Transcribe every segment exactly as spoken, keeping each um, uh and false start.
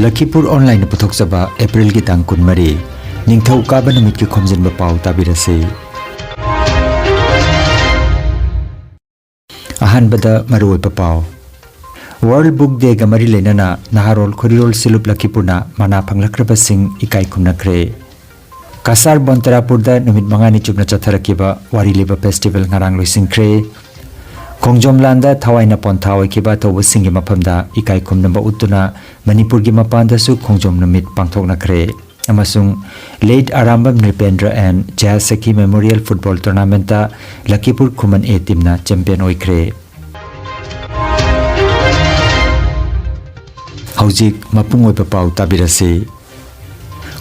ꯂꯈꯤꯄꯨꯔ ꯑꯣꯟꯂꯥꯏꯟꯅ ꯄꯨꯊꯣꯛꯆꯕ ꯑꯦꯄ꯭ꯔꯤꯜꯒꯤ ꯇꯥꯡ ꯀꯨꯟꯃꯔꯤ, ꯅꯤꯡꯊꯧꯀꯥꯕ ꯅꯨꯃꯤꯠꯀꯤ ꯈꯣꯝꯖꯤꯟꯕ ꯄꯥꯎ ꯇꯥꯕꯤꯔꯁꯤ꯫ ꯑꯍꯥꯟꯕꯗ ꯃꯔꯨꯑꯣꯏꯕ ꯄꯥꯎ꯫ ꯋꯥꯔꯜ ꯕꯨꯛ ꯗꯦꯒ ꯃꯔꯤ ꯂꯩꯅꯅ ꯅꯍꯥꯔꯣꯜ ꯈꯨꯔꯤꯔꯣꯜ ꯁꯤꯂꯨꯞ ꯂꯈꯤꯄꯨꯔꯅ ꯃꯅꯥ ꯐꯪꯂꯛꯈ꯭ꯔꯕꯁꯤꯡ ꯏꯀꯥꯏ ꯈꯨꯝꯅꯈ꯭ꯔꯦ꯫ ꯀꯁꯥꯔ ꯕꯣꯟꯇꯔꯥꯄꯨꯔꯗ ꯅꯨꯃꯤꯠ ꯃꯉꯥꯅꯤ ꯆꯨꯞꯅ ꯆꯠꯊꯔꯛꯈꯤꯕ ꯋꯥꯔꯤ ꯂꯤꯕ ꯐꯦꯁꯇꯤꯚꯦꯜ ꯉꯔꯥꯡ ꯂꯣꯏꯁꯤꯟꯈ꯭ꯔꯦ꯫ ꯈꯣꯡꯖꯣꯝ ꯂꯥꯟꯗ ꯊꯋꯥꯏꯅ ꯄꯣꯟꯊꯥ ꯑꯣꯏꯈꯤꯕ ꯑꯊꯧꯕꯁꯤꯡꯒꯤ ꯃꯐꯝꯗ ꯏꯀꯥꯏ ꯈꯨꯝꯅꯕ ꯎꯠꯇꯨꯅ ꯃꯅꯤꯄꯨꯔꯒꯤ ꯃꯄꯥꯟꯗꯁꯨ ꯈꯣꯡꯖꯣꯝ ꯅꯨꯃꯤꯠ ꯄꯥꯡꯊꯣꯛꯅꯈ꯭ꯔꯦ꯫ ꯑꯃꯁꯨꯡ ꯂꯦꯠ ꯑꯔꯥꯝꯕꯝ ꯅ꯭ꯔꯤꯄꯦꯟꯗ꯭ꯔ ꯑꯦꯟ ꯖꯌꯥꯁꯈꯤ ꯃꯦꯃꯣꯔꯤꯌꯦꯜ ꯐꯨꯠꯕꯣꯜ ꯇꯣꯔꯅꯥꯃꯦꯟꯠꯇ ꯂꯈꯤꯄꯨꯔ ꯈꯨꯃꯟ ꯑꯦ ꯇꯤꯝꯅ ꯆꯦꯝꯄꯤꯌꯟ ꯑꯣꯏꯈ꯭ꯔꯦ꯫ ꯍꯧꯖꯤꯛ ꯃꯄꯨꯡ ꯑꯣꯏꯕ ꯄꯥꯎ ꯇꯥꯕꯤꯔꯁꯤ꯫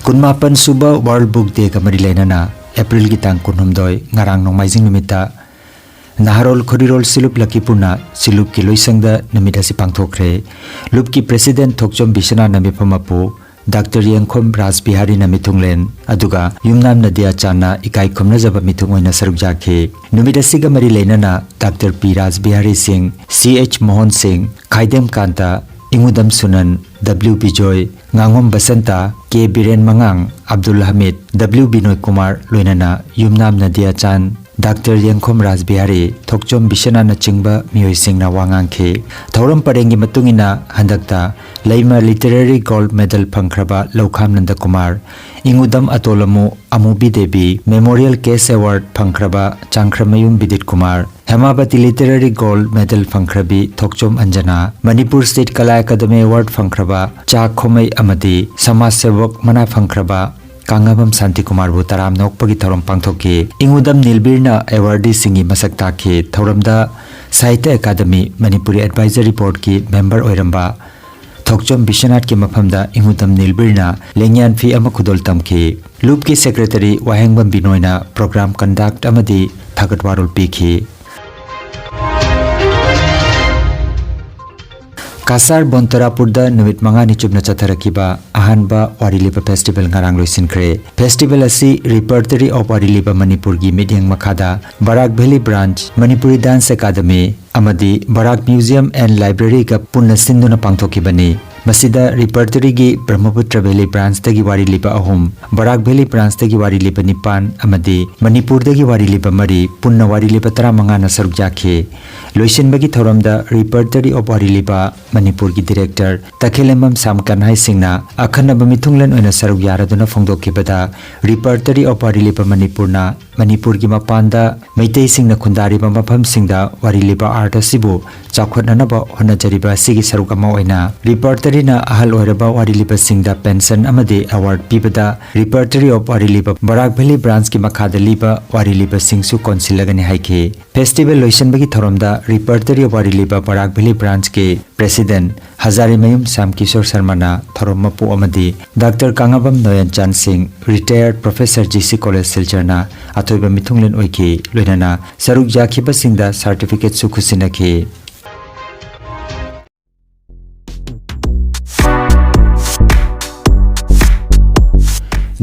ꯀꯨꯟꯃꯥꯄꯟ ꯁꯨꯕ ꯋꯥꯔꯜ ꯕꯨꯛ ꯗꯦꯒ ꯃꯔꯤ ꯂꯩꯅꯅ ꯑꯦꯄ꯭ꯔꯤꯜꯒꯤ ꯇꯥꯡ ꯀꯨꯟꯍꯨꯝꯗꯣꯏ, ꯉꯔꯥꯡ ꯅꯣꯡꯃꯥꯏꯖꯤꯡ ꯅꯨꯃꯤꯠꯇ ꯅꯍꯥꯔꯣꯜ ꯈꯨꯔꯤꯔꯣꯜ ꯁꯤꯂꯨꯞ ꯂꯈꯤꯄꯨꯔꯅ ꯁꯤꯂꯨꯞꯀꯤ ꯂꯣꯏꯁꯪꯗ ꯅꯨꯃꯤꯠ ꯑꯁꯤ ꯄꯥꯡꯊꯣꯛꯈ꯭ꯔꯦ꯫ ꯂꯨꯞꯀꯤ ꯄ꯭ꯔꯦꯁꯤꯗꯦꯟꯠ ꯊꯣꯛꯆꯣꯝ ꯕꯤꯁ꯭ꯋꯅꯥꯊꯅ ꯃꯤꯐꯝ ꯃꯄꯨ, ꯗꯥꯛꯇꯔ ꯌꯦꯡꯈꯣꯝ ꯔꯥꯖ ꯕꯤꯍꯥꯔꯤꯅ ꯃꯤꯊꯨꯡꯂꯦꯟ, ꯑꯗꯨꯒ ꯌꯨꯝꯅꯥꯝ ꯅꯗꯤꯌꯥ ꯆꯥꯟꯅ ꯏꯀꯥꯏ ꯈꯨꯝꯅꯖꯕ ꯃꯤꯊꯨꯡ ꯑꯣꯏꯅ ꯁꯔꯨꯛ ꯌꯥꯈꯤ꯫ ꯅꯨꯃꯤꯠ ꯑꯁꯤꯒ ꯃꯔꯤ ꯂꯩꯅꯅ ꯗꯥꯛꯇꯔ ꯄꯤ ꯔꯥꯖ ꯕꯤꯍꯥꯔꯤ ꯁꯤꯡ, ꯁꯤ ꯑꯩꯆ ꯃꯣꯍꯟ ꯁꯤꯡ, ꯈꯥꯏꯗꯦꯝ ꯀꯥꯟꯇ, ꯏꯉꯨꯗꯝ ꯁꯨꯅꯟ, ꯗꯕ꯭ꯂꯤꯎ ꯕꯤꯖꯣꯏ, ꯉꯥꯉꯣꯝ ꯕꯁꯟꯇ, ꯀꯦ ꯕꯤꯔꯦꯟ ꯃꯉꯥꯡ, ꯑꯕꯗꯨꯜ ꯍꯃꯤꯗ, ꯗꯕ꯭ꯂꯤꯎ ꯕꯤꯅꯣꯏ ꯀꯨꯃꯥꯔ, ꯂꯣꯏꯅꯅ ꯌꯨꯝꯅꯥꯝ ꯅꯗꯤꯌꯥ ꯆꯥꯟ, ꯗꯥꯛꯇꯔ ꯌꯦꯡꯈꯣꯝ ꯔꯥꯖ ꯕꯤꯍꯥꯔꯤ, ꯊꯣꯛꯆꯣꯝ ꯕꯤꯁ꯭ꯋꯅꯥꯊꯅꯆꯤꯡꯕ ꯃꯤꯑꯣꯏꯁꯤꯡꯅ ꯋꯥ ꯉꯥꯡꯈꯤ꯫ ꯊꯧꯔꯝ ꯄꯔꯦꯡꯒꯤ ꯃꯇꯨꯡ ꯏꯟꯅ ꯍꯟꯗꯛꯇ ꯂꯩꯃ ꯂꯤꯇꯔꯦꯔꯤ ꯒꯣꯜꯗ ꯃꯦꯗꯜ ꯐꯪꯈ꯭ꯔꯕ ꯂꯧꯈꯥꯝ ꯅꯟꯗ ꯀꯨꯃꯥꯔ, ꯏꯉꯨꯗꯝ ꯑꯇꯣꯂꯃꯨ Amubi Devi, memorial cash award ꯐꯪꯈ꯭ꯔꯕ Changkhramayum Bidit Kumar, Hemabati literary gold medal ꯐꯪꯈ꯭ꯔꯕꯤ Thokchom Anjana, Manipur state Kala academy award ꯐꯪꯈ꯭ꯔꯕ ꯆꯥ ꯈꯣꯃꯩ ꯑꯃꯗꯤ ꯁꯃꯥꯖ ꯁꯦꯕꯛ ꯃꯅꯥ ꯐꯪꯈ꯭ꯔꯕ ꯀꯥꯡꯉꯥꯕꯝ ꯁꯥꯟꯇꯤꯀꯨꯃꯥꯔꯕꯨ ꯇꯔꯥꯝꯅ ꯑꯣꯛꯄꯒꯤ ꯊꯧꯔꯝ ꯄꯥꯡꯊꯣꯛꯈꯤ꯫ ꯏꯉꯨꯗꯝ ꯅꯤꯜꯕꯤꯔꯅ ꯑꯦꯋꯥꯔꯗꯤꯁꯤꯡꯒꯤ ꯃꯁꯛ ꯇꯥꯛꯈꯤ꯫ ꯊꯧꯔꯝꯗ ꯁꯥꯍꯤꯇ꯭ꯌ ꯑꯦꯀꯥꯗꯃꯤ ꯃꯅꯤꯄꯨꯔꯤ ꯑꯦꯗꯚꯥꯏꯖꯔꯤ ꯕꯣꯔꯗꯀꯤ ꯃꯦꯝꯕꯔ ꯑꯣꯏꯔꯝꯕ ꯊꯣꯛꯆꯣꯝ ꯕꯤꯁ꯭ꯋꯅꯥꯊꯀꯤ ꯃꯐꯝꯗ ꯏꯉꯨꯗꯝ ꯅꯤꯜꯕꯤꯔꯅ ꯂꯦꯡꯌꯥꯟ ꯐꯤ ꯑꯃ ꯈꯨꯗꯣꯜ ꯇꯝꯈꯤ꯫ ꯂꯨꯞꯀꯤ ꯁꯦꯀ꯭ꯔꯦꯇꯔꯤ ꯋꯥꯍꯦꯡꯕꯝ ꯕꯤꯅꯣꯏꯅ ꯄ꯭ꯔꯣꯒ꯭ꯔꯥꯝ ꯀꯟꯗꯛ ꯑꯃꯗꯤ ꯊꯥꯒꯠ ꯋꯥꯔꯣꯜ ꯄꯤꯈꯤ꯫ ꯀꯁꯥꯔ ꯕꯣꯟꯇꯔꯥꯄꯨꯔꯗ ꯅꯨꯃꯤꯠ ꯃꯉꯥꯅꯤ ꯆꯨꯞꯅ ꯆꯠꯊꯔꯛꯈꯤꯕ ꯑꯍꯥꯟꯕ ꯋꯥꯔꯤ ꯂꯤꯕ ꯐꯦꯁꯇꯤꯚꯦꯜ ꯉꯔꯥꯡ ꯂꯣꯏꯁꯤꯟꯈ꯭ꯔꯦ꯫ ꯐꯦꯁꯇꯤꯚꯦꯜ ꯑꯁꯤ ꯔꯤꯄꯔꯇꯔꯤ ꯑꯣꯐ ꯋꯥꯔꯤ ꯂꯤꯕ ꯃꯅꯤꯄꯨꯔꯒꯤ ꯃꯤꯠꯌꯦꯡ ꯃꯈꯥꯗ Barak valley branch, Manipuri dance academy ꯑꯃꯗꯤ ꯕꯔꯥꯛ ꯃ꯭ꯌꯨꯖꯤꯌꯝ ꯑꯦꯟ ꯂꯥꯏꯕ꯭ꯔꯦꯔꯤꯒ ꯄꯨꯟꯅ ꯁꯤꯟꯗꯨꯅ ꯄꯥꯡꯊꯣꯛꯈꯤꯕꯅꯤ꯫ ꯃꯁꯤꯗ ꯔꯤꯄꯔꯇꯔꯤꯒꯤ ꯕ꯭ꯔꯍꯃꯄꯨꯇ꯭ꯔ ꯚꯦꯂꯤ ꯕ꯭ꯔꯥꯟꯁꯇꯒꯤ ꯋꯥꯔꯤ ꯂꯤꯕ ꯑꯍꯨꯝ, ꯕꯔꯥꯛ ꯚꯦꯂꯤ ꯕ꯭ꯔꯥꯟꯁꯇꯒꯤ ꯋꯥꯔꯤ ꯂꯤꯕ ꯅꯤꯄꯥꯟ ꯑꯃꯗꯤ ꯃꯅꯤꯄꯨꯔꯗꯒꯤ ꯋꯥꯔꯤ ꯂꯤꯕ ꯃꯔꯤ, ꯄꯨꯟꯅ ꯋꯥꯔꯤ ꯂꯤꯕ ꯇꯔꯥꯃꯉꯥꯅ ꯁꯔꯨꯛ ꯌꯥꯈꯤ꯫ ꯂꯣꯏꯁꯤꯟꯕꯒꯤ ꯊꯧꯔꯝꯗ Repertory of ꯋꯥꯔꯤ ꯂꯤꯕ ꯃꯅꯤꯄꯨꯔꯒꯤ ꯗꯤꯔꯦꯛꯇꯔ ꯇꯈꯦꯂꯦꯝꯕꯝ ꯁꯥꯝ ꯀꯟꯍꯥꯏ ꯁꯤꯡꯅ ꯑꯈꯟꯅꯕ ꯃꯤꯊꯨꯡꯂꯦꯟ ꯑꯣꯏꯅ ꯁꯔꯨꯛ ꯌꯥꯔꯗꯨꯅ ꯐꯣꯡꯗꯣꯛꯈꯤꯕꯗ, Repertory of ꯋꯥꯔꯤ ꯂꯤꯕ ꯃꯅꯤꯄꯨꯔꯅ ꯃꯅꯤꯄꯨꯔꯒꯤ ꯃꯄꯥꯟꯗ ꯃꯩꯇꯩꯁꯤꯡꯅ ꯈꯨꯟꯗꯥꯔꯤꯕ ꯃꯐꯝꯁꯤꯡꯗ ꯋꯥꯔꯤ ꯂꯤꯕ art ꯑꯁꯤꯕꯨ ꯆꯥꯎꯈꯠꯅꯅꯕ ꯍꯣꯠꯅꯖꯔꯤꯕ ꯑꯁꯤꯒꯤ ꯁꯔꯨꯛ ꯑꯃ ꯑꯣꯏꯅ Repertoryꯅ ꯑꯍꯜ ꯑꯣꯏꯔꯕ ꯋꯥꯔꯤ ꯂꯤꯕꯁꯤꯡꯗ pension ꯑꯃꯗꯤ award ꯄꯤꯕꯗ Repertory of ꯋꯥꯔꯤ ꯂꯤꯕ ꯕꯔꯥꯛ ꯚꯦꯂꯤ ꯕ꯭ꯔꯥꯟꯁꯀꯤ ꯃꯈꯥꯗ ꯂꯤꯕ ꯋꯥꯔꯤ ꯂꯤꯕꯁꯤꯡꯁꯨ ꯀꯣꯟꯁꯤꯜꯂꯒꯅꯤ ꯍꯥꯏꯈꯤ꯫ Festival ꯂꯣꯏꯁꯤꯟꯕꯒꯤ ꯊꯧꯔꯝꯗ Repertory of ꯋꯥꯔꯤ ꯂꯤꯕ ꯕꯔꯥꯛ ꯚꯦꯂꯤ ꯕ꯭ꯔꯥꯟꯁꯀꯤ President ꯍꯖꯥꯔꯤꯃꯌꯨꯝ ꯁ꯭ꯌꯥꯝ ꯀꯤꯁꯣꯔ ꯁꯔꯃꯅ ꯊꯧꯔꯝ ꯃꯄꯨ ꯑꯃꯗꯤ Doctor ꯀꯥꯉꯥꯕꯝ ꯅꯣꯌꯟ ꯆꯥꯟ Singh, Retired Professor G C college ꯁꯤꯜꯆꯔꯅ ꯑꯊꯣꯏꯕ ꯃꯤꯊꯨꯡꯂꯦꯟ ꯑꯣꯏꯈꯤ꯫ ꯂꯣꯏꯅꯅ ꯁꯔꯨꯛ ꯌꯥꯈꯤꯕꯁꯤꯡꯗ certificateꯁꯨ ꯈꯨꯠꯁꯤꯟꯅꯈꯤ꯫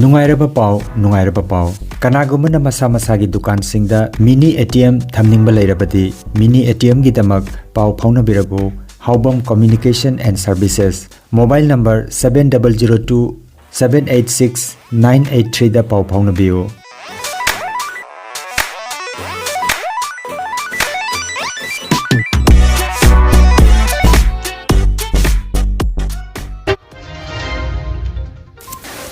ꯅꯨꯡꯉꯥꯏꯔꯕ ꯄꯥꯎ, ꯅꯨꯡꯉꯥꯏꯔꯕ ꯄꯥꯎ꯫ ꯀꯅꯥꯒꯨꯝꯕꯅ ꯃꯁꯥ ꯃꯁꯥꯒꯤ ꯗꯨꯀꯥꯟꯁꯤꯡꯗ mini A T M ꯊꯝꯅꯤꯡꯕ ꯂꯩꯔꯕꯗꯤ, mini A T Mꯒꯤꯗꯃꯛ ꯄꯥꯎ ꯐꯥꯎꯅꯕꯤꯔꯕꯨ ꯍꯥꯎꯕꯝ Communication and Services, mobile number seven double zero two seven eight six nine eight threeꯗ ꯄꯥꯎ ꯐꯥꯎꯅꯕꯤꯌꯨ꯫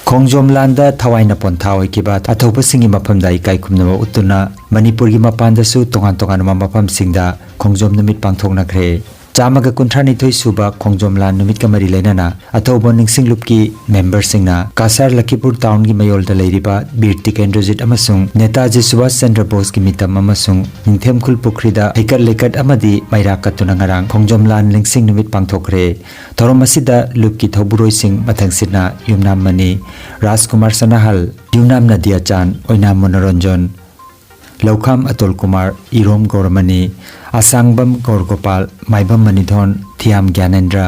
ꯈꯣꯡꯖꯣꯝ ꯂꯥꯟꯗ ꯊꯋꯥꯏꯅ ꯄꯣꯟꯊꯥ ꯑꯣꯏꯈꯤꯕ ꯑꯊꯧꯕꯁꯤꯡꯒꯤ ꯃꯐꯝꯗ ꯏꯀꯥꯏ ꯈꯨꯝꯅꯕ ꯎꯠꯇꯨꯅ ꯃꯅꯤꯄꯨꯔꯒꯤ ꯃꯄꯥꯟꯗꯁꯨ ꯇꯣꯉꯥꯟ ꯇꯣꯉꯥꯟꯕ ꯃꯐꯝꯁꯤꯡꯗ ꯈꯣꯡꯖꯣꯝ ꯅꯨꯃꯤꯠ ꯄꯥꯡꯊꯣꯛꯅꯈ꯭ꯔꯦ꯫ ꯆꯥꯝꯃꯒ ꯀꯨꯟꯊ꯭ꯔꯥꯅꯤꯊꯣꯏ ꯁꯨꯕ ꯈꯣꯡꯖꯣꯝ ꯂꯥꯟ ꯅꯨꯃꯤꯠꯀ ꯃꯔꯤ ꯂꯩꯅꯅ ꯑꯊꯧꯕ ꯅꯤꯡꯁꯤꯡ ꯂꯨꯞꯀꯤ memberꯁꯤꯡꯅ ꯀꯁꯥꯔ ꯂꯈꯤꯄꯨꯔ townꯒꯤ ꯃꯌꯣꯜꯗ ꯂꯩꯔꯤꯕ ꯕꯤꯔ ꯇꯤꯀꯦꯟꯗ꯭ꯔꯖꯤꯠ ꯑꯃꯁꯨꯡ ꯅꯦꯇꯥꯖꯤ ꯁꯨꯚꯥꯁ ꯆꯟꯗ꯭ꯔ ꯕꯣꯁꯀꯤ ꯃꯤꯇꯝ ꯑꯃꯁꯨꯡ ꯅꯤꯡꯊꯦꯝꯈꯨꯜ ꯄꯨꯈ꯭ꯔꯤꯗ ꯍꯩꯀꯠ ꯂꯩꯀꯠ ꯑꯃꯗꯤ ꯃꯩꯔꯥ ꯀꯠꯇꯨꯅ ꯉꯔꯥꯡ ꯈꯣꯡꯖꯣꯝ ꯂꯥꯟ ꯅꯤꯡꯁꯤꯡ ꯅꯨꯃꯤꯠ ꯄꯥꯡꯊꯣꯛꯈ꯭ꯔꯦ꯫ ꯊꯧꯔꯝ ꯑꯁꯤꯗ ꯂꯨꯞꯀꯤ ꯊꯧꯕꯨꯔꯣꯏꯁꯤꯡ ꯃꯊꯪꯁꯤꯠꯅ ꯌꯨꯝꯅꯥꯝ ꯃꯅꯤ, ꯔꯥꯖꯀꯨꯃꯥꯔ ꯁꯅꯥꯍꯜ, ꯌꯨꯝꯅꯥꯝ ꯅꯗꯤꯌꯥꯆꯥꯟ, ꯑꯣꯏꯅꯥꯝ ꯃꯅꯣꯔꯟꯖꯟ, ꯂꯧꯈꯥꯝ ꯑꯇꯨꯜ ꯀꯨꯃꯥꯔ, ꯏꯔꯣꯝ ꯒꯧꯔꯃꯅꯤ, ꯑꯁꯥꯡꯕꯝ ꯒꯧꯔꯒꯣꯄꯥꯜ, ꯃꯥꯏꯕꯝ ꯃꯅꯤꯊꯣꯟ, ꯊꯤꯌꯥꯝ ꯒ꯭ꯌꯥꯅꯦꯟꯗ꯭ꯔ,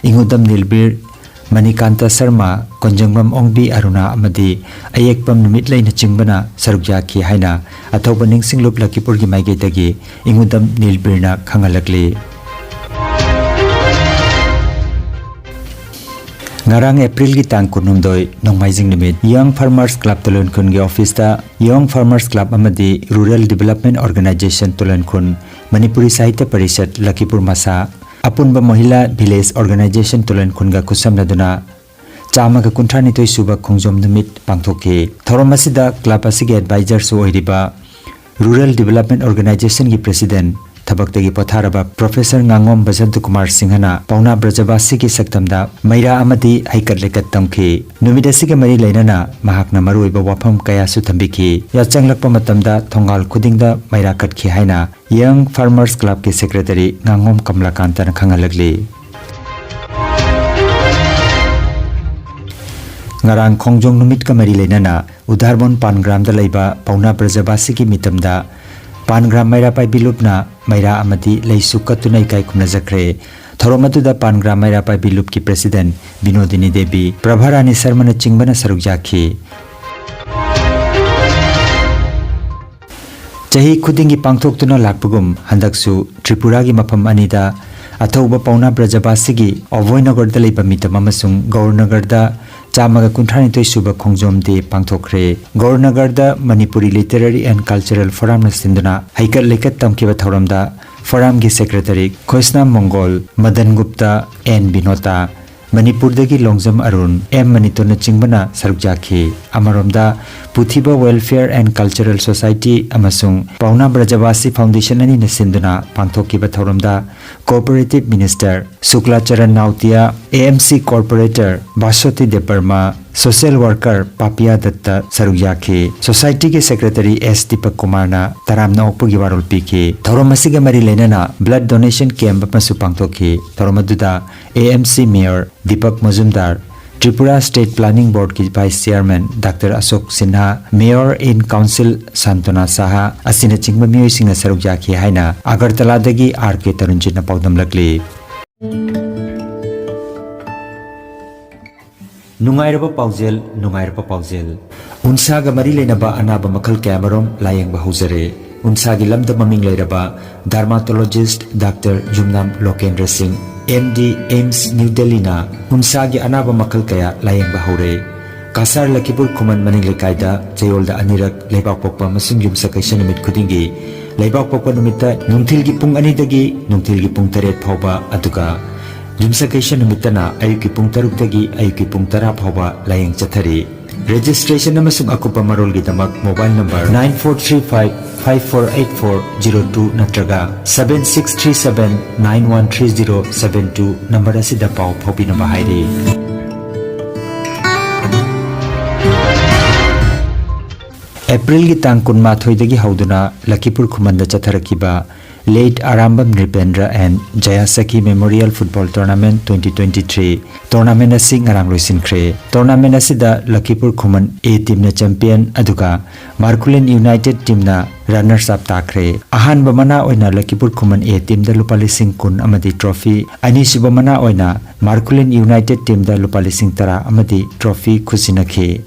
ꯏꯉꯨꯗꯝ ꯅꯤꯜꯕꯤꯔ, ꯃꯅꯤꯀꯥꯟꯇ ꯁꯔꯃ, ꯀꯣꯟꯖꯪꯕꯝ ꯑꯣꯡꯕꯤ ꯑꯔꯨꯅꯥ ꯑꯃꯗꯤ ꯑꯌꯦꯛꯄꯝ ꯅꯨꯃꯤꯠꯂꯩꯅꯆꯤꯡꯕꯅ ꯁꯔꯨꯛ ꯌꯥꯈꯤ ꯍꯥꯏꯅ ꯑꯊꯧꯕ ꯅꯤꯡꯁꯤꯡꯂꯨꯞ ꯂꯈꯤꯄꯨꯔꯒꯤ ꯃꯥꯏꯀꯩꯗꯒꯤ ꯏꯉꯨꯗꯝ ꯅꯤꯜꯕꯤꯔꯅ ꯈꯪꯍꯜꯂꯛꯂꯤ꯫ ꯉꯔꯥꯡ ꯑꯦꯄ꯭ꯔꯤꯜꯒꯤ ꯇꯥꯡ ꯀꯨꯟꯍꯨꯝꯗꯣꯏ, ꯅꯣꯡꯃꯥꯏꯖꯤꯡ ꯅꯨꯃꯤꯠ, Young Farmers Club ꯇꯨꯂꯣꯟꯈꯨꯟꯒꯤ ꯑꯣꯐꯤꯁꯇ Young Farmers Club ꯑꯃꯗꯤ Rural Development Organization ꯇꯨꯂꯣꯟꯈꯨꯟ, ꯃꯅꯤꯄꯨꯔꯤ ꯁꯥꯍꯤꯇ꯭ꯌ ꯄꯔꯤꯁꯠ ꯂꯈꯤꯄꯨꯔ ꯃꯁꯥ, ꯑꯄꯨꯟꯕ ꯃꯣꯍꯤꯂꯥ ꯚꯤꯂꯦꯖ ꯑꯣꯔꯒꯅꯥꯏꯖꯦꯁꯟ ꯇꯨꯂꯣꯟꯈꯨꯟꯒ ꯈꯨꯠꯁꯝꯅꯗꯨꯅ ꯆꯥꯝꯃꯒ ꯀꯨꯟꯊ꯭ꯔꯥꯅꯤꯊꯣꯏ ꯁꯨꯕ ꯈꯣꯡꯖꯣꯝ ꯅꯨꯃꯤꯠ ꯄꯥꯡꯊꯣꯛꯈꯤ꯫ ꯊꯧꯔꯝ ꯑꯁꯤꯗ ꯀ꯭ꯂꯕ ꯑꯁꯤꯒꯤ ꯑꯦꯗꯚꯥꯏꯖꯔꯁꯨ ꯑꯣꯏꯔꯤꯕ Rural Development Organizationꯒꯤ ꯄ꯭ꯔꯦꯁꯤꯗꯦꯟꯠ, ꯊꯕꯛꯇꯒꯤ ꯄꯣꯊꯥꯔꯕ ꯄ꯭ꯔꯣꯐꯦꯁꯔ ꯉꯥꯉꯣꯝ ꯕꯁꯟꯇ ꯀꯨꯃꯥꯔ ꯁꯤꯡꯍꯅ ꯄꯥꯎꯅꯥ ꯕ꯭ꯔꯖꯕꯥꯁꯤꯒꯤ ꯁꯛꯇꯝꯗ ꯃꯩꯔꯥ ꯑꯃꯗꯤ ꯍꯩꯀꯠ ꯂꯩꯀꯠ ꯇꯝꯈꯤ꯫ ꯅꯨꯃꯤꯠ ꯑꯁꯤꯒ ꯃꯔꯤ ꯂꯩꯅꯅ ꯃꯍꯥꯛꯅ ꯃꯔꯨꯑꯣꯏꯕ ꯋꯥꯐꯝ ꯀꯌꯥꯁꯨ ꯊꯝꯕꯤꯈꯤ꯫ ꯌꯥꯆꯪꯂꯛꯄ ꯃꯇꯝꯗ ꯊꯣꯡꯒꯥꯜ ꯈꯨꯗꯤꯡꯗ ꯃꯩꯔꯥ ꯀꯠꯈꯤ ꯍꯥꯏꯅ Young Farmers Clubꯀꯤ ꯁꯦꯀ꯭ꯔꯦꯇꯔꯤ ꯉꯥꯉꯣꯝ ꯀꯃꯂꯥꯀꯥꯟꯇꯅ ꯈꯪꯍꯜꯂꯛꯂꯤ꯫ ꯉꯔꯥꯡ ꯈꯣꯡꯖꯣꯝ ꯅꯨꯃꯤꯠꯀ ꯃꯔꯤ ꯂꯩꯅꯅ ꯎꯗꯥꯔꯕꯣꯟ ꯄꯥꯟꯒ꯭ꯔꯥꯝꯗ ꯂꯩꯕ ꯄꯥꯎꯅꯥ ꯕ꯭ꯔꯖꯕꯥꯁꯤꯒꯤ ꯃꯤꯇꯝꯗ ꯄꯥꯟꯒ꯭ꯔꯥꯝ ꯃꯩꯔꯥ ꯄꯥꯏꯕꯤ ꯂꯨꯞꯅ ꯃꯩꯔꯥ ꯑꯃꯗꯤ ꯂꯩꯁꯨ ꯀꯠꯇꯨꯅ ꯏꯀꯥꯏ ꯈꯨꯝꯅꯖꯈ꯭ꯔꯦ꯫ ꯊꯧꯔꯝ ꯑꯗꯨꯗ ꯄꯥꯟꯒ꯭ꯔꯥꯝ ꯃꯩꯔꯥ ꯄꯥꯏꯕꯤ ꯂꯨꯞꯀꯤ ꯄ꯭ꯔꯦꯁꯤꯗꯦꯟꯠ ꯕꯤꯅꯣꯗꯤꯅꯤ ꯗꯦꯕꯤ, ꯄ꯭ꯔꯚꯥꯔꯥꯅꯤ ꯁꯔꯃꯅꯆꯤꯡꯕꯅ ꯁꯔꯨꯛ ꯌꯥꯈꯤ꯫ ꯆꯍꯤ ꯈꯨꯗꯤꯡꯒꯤ ꯄꯥꯡꯊꯣꯛꯇꯨꯅ ꯂꯥꯛꯄꯒꯨꯝ, ꯍꯟꯗꯛꯁꯨ ꯇ꯭ꯔꯤꯄꯨꯔꯥꯒꯤ ꯃꯐꯝ ꯑꯅꯤꯗ ꯑꯊꯧꯕ ꯄꯥꯎꯅꯥ ꯕ꯭ꯔꯖꯕꯥꯁꯤꯒꯤ ꯑꯣꯚꯣꯏꯅꯒꯔꯗ ꯂꯩꯕ ꯃꯤꯇꯝ ꯑꯃꯁꯨꯡ ꯒꯧꯔꯅꯒꯔꯗ ꯆꯥꯝꯃꯒ ꯀꯨꯟꯊ꯭ꯔꯥꯅꯤꯊꯣꯏ ꯁꯨꯕ ꯈꯣꯡꯖꯣꯝ ꯗꯦ ꯄꯥꯡꯊꯣꯛꯈ꯭ꯔꯦ꯫ ꯒꯧꯔꯅꯒꯔꯗ ꯃꯅꯤꯄꯨꯔꯤ ꯂꯤꯇꯔꯦꯔꯤ ꯑꯦꯟ ꯀꯜꯆꯔꯦꯜ ꯐꯣꯔꯝꯅ ꯁꯤꯟꯗꯨꯅ ꯍꯩꯀꯠ ꯂꯩꯀꯠ ꯇꯝꯈꯤꯕ ꯊꯧꯔꯝꯗ ꯐꯣꯔꯝꯒꯤ secretary ꯈꯣꯏꯁꯅꯥꯝ Mongol, Madan Gupta, and ꯕꯤꯅꯣꯇꯥ, ꯃꯅꯤꯄꯨꯔꯗꯒꯤ ꯂꯣꯡꯖꯝ ꯑꯔꯨꯟ, ꯑꯦꯝ ꯃꯅꯤꯇꯣꯟꯅꯆꯤꯡꯕꯅ ꯁꯔꯨꯛ ꯌꯥꯈꯤ꯫ ꯑꯃꯔꯣꯝꯗ, ꯄꯨꯊꯤꯕ Welfare and Cultural Society ꯑꯃꯁꯨꯡ ꯄꯥꯎꯅꯥ ꯕ꯭ꯔꯖꯕꯥꯁꯤ ꯐꯥꯎꯟꯗꯦꯁꯟ ꯑꯅꯤꯅ ꯁꯤꯟꯗꯨꯅ ꯄꯥꯡꯊꯣꯛꯈꯤꯕ ꯊꯧꯔꯝꯗ cooperative minister Shuklacharan Noatia, A M C corporator ꯕꯥꯁꯣꯇꯤ ꯗꯦꯕꯕꯔꯃ, social worker ꯄꯥꯄꯤꯌꯥ ꯗꯠꯇ ꯁꯔꯨꯛ ꯌꯥꯈꯤ꯫ ꯁꯣꯁꯥꯏꯇꯤꯒꯤ ꯁꯦꯀ꯭ꯔꯦꯇꯔꯤ ꯑꯦꯁ ꯗꯤꯄꯛ ꯀꯨꯃꯥꯔꯅ ꯇꯔꯥꯝꯅ ꯑꯣꯛꯄꯒꯤ ꯋꯥꯔꯣꯜ ꯄꯤꯈꯤ꯫ ꯊꯧꯔꯝ ꯑꯁꯤꯒ ꯃꯔꯤ ꯂꯩꯅꯅ ꯕ꯭ꯂꯗ ꯗꯣꯅꯦꯁꯟ ꯀꯦꯝꯞ ꯑꯃꯁꯨ ꯄꯥꯡꯊꯣꯛꯈꯤ꯫ ꯊꯧꯔꯝ ꯑꯗꯨꯗ A M C mayor Deepak Majumdar, Tripura state planning ꯕꯣꯔꯗꯀꯤ vice chairman doctor Ashok Sinha, mayor in council Santona Saha ꯑꯁꯤꯅꯆꯤꯡꯕ ꯃꯤꯑꯣꯏꯁꯤꯡꯅ ꯁꯔꯨꯛ ꯌꯥꯈꯤ ꯍꯥꯏꯅ ꯑꯒꯔꯇꯂꯥꯗꯒꯤ ꯑꯥꯔ ꯀꯦ ꯇꯔꯨꯟꯖꯤꯠꯅ ꯄꯥꯎꯗꯝꯂꯛꯂꯤ꯫ ꯅꯨꯡꯉꯥꯏꯔꯕ ꯄꯥꯎꯖꯦꯜ, ꯅꯨꯡꯉꯥꯏꯔꯕ ꯄꯥꯎꯖꯦꯜ꯫ ꯎꯟꯁꯥꯒ ꯃꯔꯤ ꯂꯩꯅꯕ ꯑꯅꯥꯕ ꯃꯈꯜ ꯀꯌꯥꯃꯔꯨꯝ ꯂꯥꯌꯦꯡꯕ ꯍꯧꯖꯔꯦ꯫ ꯎꯟꯁꯥꯒꯤ ꯂꯝꯗ ꯃꯃꯤꯡ ꯂꯩꯔꯕ ꯗꯔꯃꯥꯇꯣꯂꯣꯖꯤꯁ꯭ꯠ ꯗꯥꯛꯇꯔ ꯌꯨꯝꯅꯥꯝ ꯂꯣꯀꯦꯟꯗ꯭ꯔ ꯁꯤꯡ, ꯑꯦꯝ ꯗꯤ ꯑꯦꯝꯁ ꯅ꯭ꯌꯨ ꯗꯦꯜꯂꯤꯅ ꯎꯟꯁꯥꯒꯤ ꯑꯅꯥꯕ ꯃꯈꯜ ꯀꯌꯥ ꯂꯥꯌꯦꯡꯕ ꯍꯧꯔꯦ꯫ ꯀꯁꯥꯔ ꯂꯈꯤꯄꯨꯔ ꯈꯨꯃꯟ ꯃꯅꯤꯡ ꯂꯩꯀꯥꯏꯗ ꯆꯌꯣꯜꯗ ꯑꯅꯤꯔꯛ ꯂꯩꯕꯥꯛꯄꯣꯛꯄ ꯑꯃꯁꯨꯡ ꯌꯨꯝꯁꯀꯩꯁ ꯅꯨꯃꯤꯠ ꯈꯨꯗꯤꯡꯒꯤ ꯂꯩꯕꯥꯛꯄꯣꯛꯄ ꯅꯨꯃꯤꯠꯇ ꯅꯨꯡꯊꯤꯜꯒꯤ ꯄꯨꯡ ꯑꯅꯤꯗꯒꯤ ꯅꯨꯡꯊꯤꯜꯒꯤ ꯄꯨꯡ ꯇꯔꯦꯠ ꯐꯥꯎꯕ, ꯑꯗꯨꯒ ꯌꯨꯝꯁꯀꯩꯁ ꯅꯨꯃꯤꯠꯇꯅ ꯑꯌꯨꯛꯀꯤ ꯄꯨꯡ ꯇꯔꯨꯛꯇꯒꯤ ꯑꯌꯨꯛꯀꯤ ꯄꯨꯡ ꯇꯔꯥ ꯐꯥꯎꯕ ꯂꯥꯌꯦꯡ ꯆꯠꯊꯔꯤ꯫ Registration ꯑꯃꯁꯨꯡ ꯑꯀꯨꯞꯄ ꯃꯔꯣꯜꯒꯤꯗꯃꯛ mobile number nine four three five five four eight four zero two ꯅꯠꯇ꯭ꯔꯒ seven six three seven nine one three zero seven two number ꯑꯁꯤꯗ ꯄꯥꯎ ꯐꯥꯎꯕꯤꯅꯕ ꯍꯥꯏꯔꯤ꯫ ꯑꯦꯄ꯭ꯔꯤꯜꯒꯤ ꯇꯥꯡ ꯀꯨꯟꯃꯥꯊꯣꯏꯗꯒꯤ ꯍꯧꯗꯨꯅ ꯂꯈꯤꯄꯨꯔ ꯈꯨꯃꯟꯗ ꯆꯠꯊꯔꯛꯈꯤꯕ Late Arambam Nripendra and Jaya Sakhi Memorial Football Tournament twenty twenty-three tournament ꯑꯁꯤ ꯉꯔꯥꯡ ꯂꯣꯏꯁꯤꯟꯈ꯭ꯔꯦ꯫ Tournament ꯑꯁꯤꯗ ꯂꯈꯤꯄꯨꯔ ꯈꯨꯃꯟ A teamꯅ champion, ꯑꯗꯨꯒ ꯃꯥꯔꯀꯨꯂꯦꯟ United teamꯅ runners up ꯇꯥꯈ꯭ꯔꯦ꯫ ꯑꯍꯥꯟꯕ ꯃꯅꯥ ꯑꯣꯏꯅ ꯂꯈꯤꯄꯨꯔ ꯈꯨꯃꯟ A teamꯗ ꯂꯨꯄꯥ ꯂꯤꯁꯤꯡ ꯀꯨꯟ ꯑꯃꯗꯤ trophy, ꯑꯅꯤꯁꯨꯕ ꯃꯅꯥ ꯑꯣꯏꯅ ꯃꯥꯔꯀꯨꯂꯦꯟ United teamꯗ ꯂꯨꯄꯥ ꯂꯤꯁꯤꯡ ꯇꯔꯥ ꯑꯃꯗꯤ trophy ꯈꯨꯠꯁꯤꯟꯅꯈꯤ꯫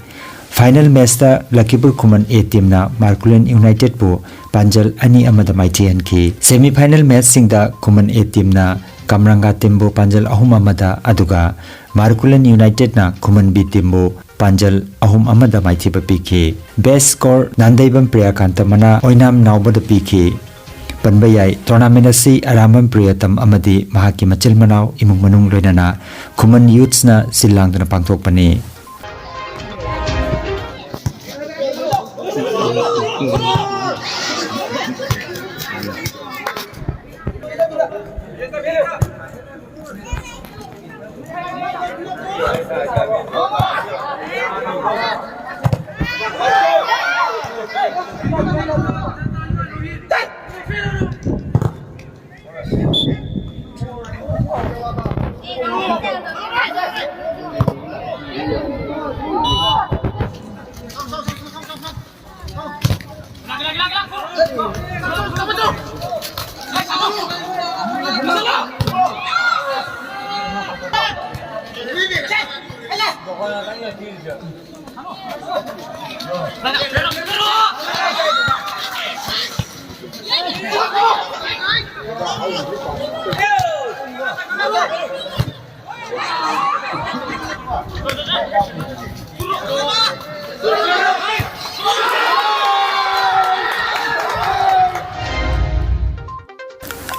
Final matchꯇ ꯂꯈꯤꯄꯨꯔ ꯈꯨꯃꯟ A teamꯅ ꯃꯥꯔꯀꯨꯂꯦꯟ Unitedꯄꯨ ꯄꯥꯟꯖꯜ ꯑꯅꯤ ꯑꯃꯗ ꯃꯥꯏꯊꯤꯍꯟꯈꯤ꯫ Semi final matchꯁꯤꯡꯗ ꯈꯨꯃꯟ A teamꯅ ꯀꯝꯔꯪꯒꯥ teamꯕꯨ ꯄꯥꯟꯖꯜ ꯑꯍꯨꯝ ꯑꯃꯗ, ꯑꯗꯨꯒ ꯃꯥꯔꯀꯨꯂꯦꯟ Unitedꯅ ꯈꯨꯃꯟ B teamꯕꯨ ꯄꯥꯟꯖꯜ ꯑꯍꯨꯝ ꯑꯃꯗ ꯃꯥꯏꯊꯤꯕ ꯄꯤꯈꯤ꯫ Best score ꯅꯥꯟꯗꯩꯕꯝ ꯄ꯭ꯔꯤꯌꯥꯀꯥꯟꯇ ꯃꯅꯥ ꯑꯣꯏꯅꯥꯝ ꯅꯥꯎꯕꯗ ꯄꯤꯈꯤ꯫ ꯄꯟꯕ ꯌꯥꯏ, tournament ꯑꯁꯤ ꯑꯔꯥꯝꯕꯝ ꯄ꯭ꯔꯤꯌꯇꯝ ꯑꯃꯗꯤ ꯃꯍꯥꯛꯀꯤ ꯃꯆꯤꯜ ꯃꯅꯥꯎ, ꯏꯃꯨꯡ ꯃꯅꯨꯡ, ꯂꯣꯏꯅꯅ ꯈꯨꯃꯟ youthsꯅ ꯁꯤꯜ ꯂꯥꯡꯗꯨꯅ ꯄꯥꯡꯊꯣꯛꯄꯅꯤ꯫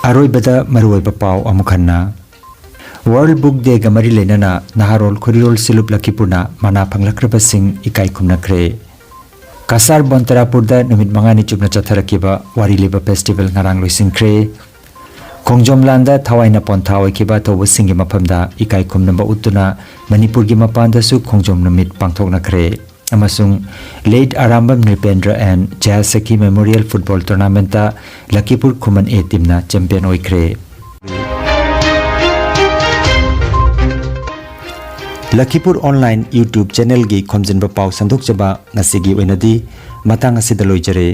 ꯑꯔꯣꯏꯕꯗ ꯃꯔꯨꯑꯣꯏꯕ ꯄꯥꯎ ꯑꯃꯨꯛ ꯍꯟꯅ꯫ World Book Day ꯒ ꯃꯔꯤ ꯂꯩꯅꯅ ꯅꯍꯥꯔꯣꯜ ꯈꯨꯔꯤꯔꯣꯜ ꯁꯤꯂꯨꯞ ꯂꯈꯤꯄꯨꯔꯅ ꯃꯅꯥ ꯐꯪꯂꯛꯈ꯭ꯔꯕꯁꯤꯡ ꯏꯀꯥꯏ ꯈꯨꯝꯅꯈ꯭ꯔꯦ꯫ ꯀꯁꯥꯔ ꯕꯣꯟꯇꯔꯥꯄꯨꯔꯗ ꯅꯨꯃꯤꯠ ꯃꯉꯥꯅꯤ ꯆꯨꯞꯅ ꯆꯠꯊꯔꯛꯈꯤꯕ ꯋꯥꯔꯤ ꯂꯤꯕ festival ꯉꯔꯥꯡ ꯂꯣꯏꯁꯤꯟꯈ꯭ꯔꯦ꯫ ꯈꯣꯡꯖꯣꯝ ꯂꯥꯟꯗ ꯊꯋꯥꯏꯅ ꯄꯣꯟꯊꯥ ꯑꯣꯏꯈꯤꯕ ꯑꯊꯧꯕꯁꯤꯡꯒꯤ ꯃꯐꯝꯗ ꯏꯀꯥꯏ ꯈꯨꯝꯅꯕ ꯎꯠꯇꯨꯅ ꯃꯅꯤꯄꯨꯔꯒꯤ ꯃꯄꯥꯟꯗꯁꯨ ꯈꯣꯡꯖꯣꯝ ꯅꯨꯃꯤꯠ ꯄꯥꯡꯊꯣꯛꯅꯈ꯭ꯔꯦ꯫ ꯑꯃꯁꯨꯡ late Arambam ꯅ꯭ꯔꯤꯄꯦꯟꯗ꯭ꯔ and ꯖꯌꯥꯁꯈꯤ Memorial Football Tournament ꯇ ꯂꯈꯤꯄꯨꯔ ꯈꯨꯃꯟ A team ꯅ champion ꯑꯣꯏꯈ꯭ꯔꯦ꯫ ꯂꯈꯤꯄꯨꯔ Online YouTube channel ꯒꯤ ꯈꯣꯝꯖꯤꯟꯕ ꯄꯥꯎ ꯁꯟꯗꯣꯛꯆꯕ ꯉꯁꯤꯒꯤ ꯑꯣꯏꯅꯗꯤ ꯃꯇꯥꯡ ꯑꯁꯤꯗ ꯂꯣꯏꯖꯔꯦ꯫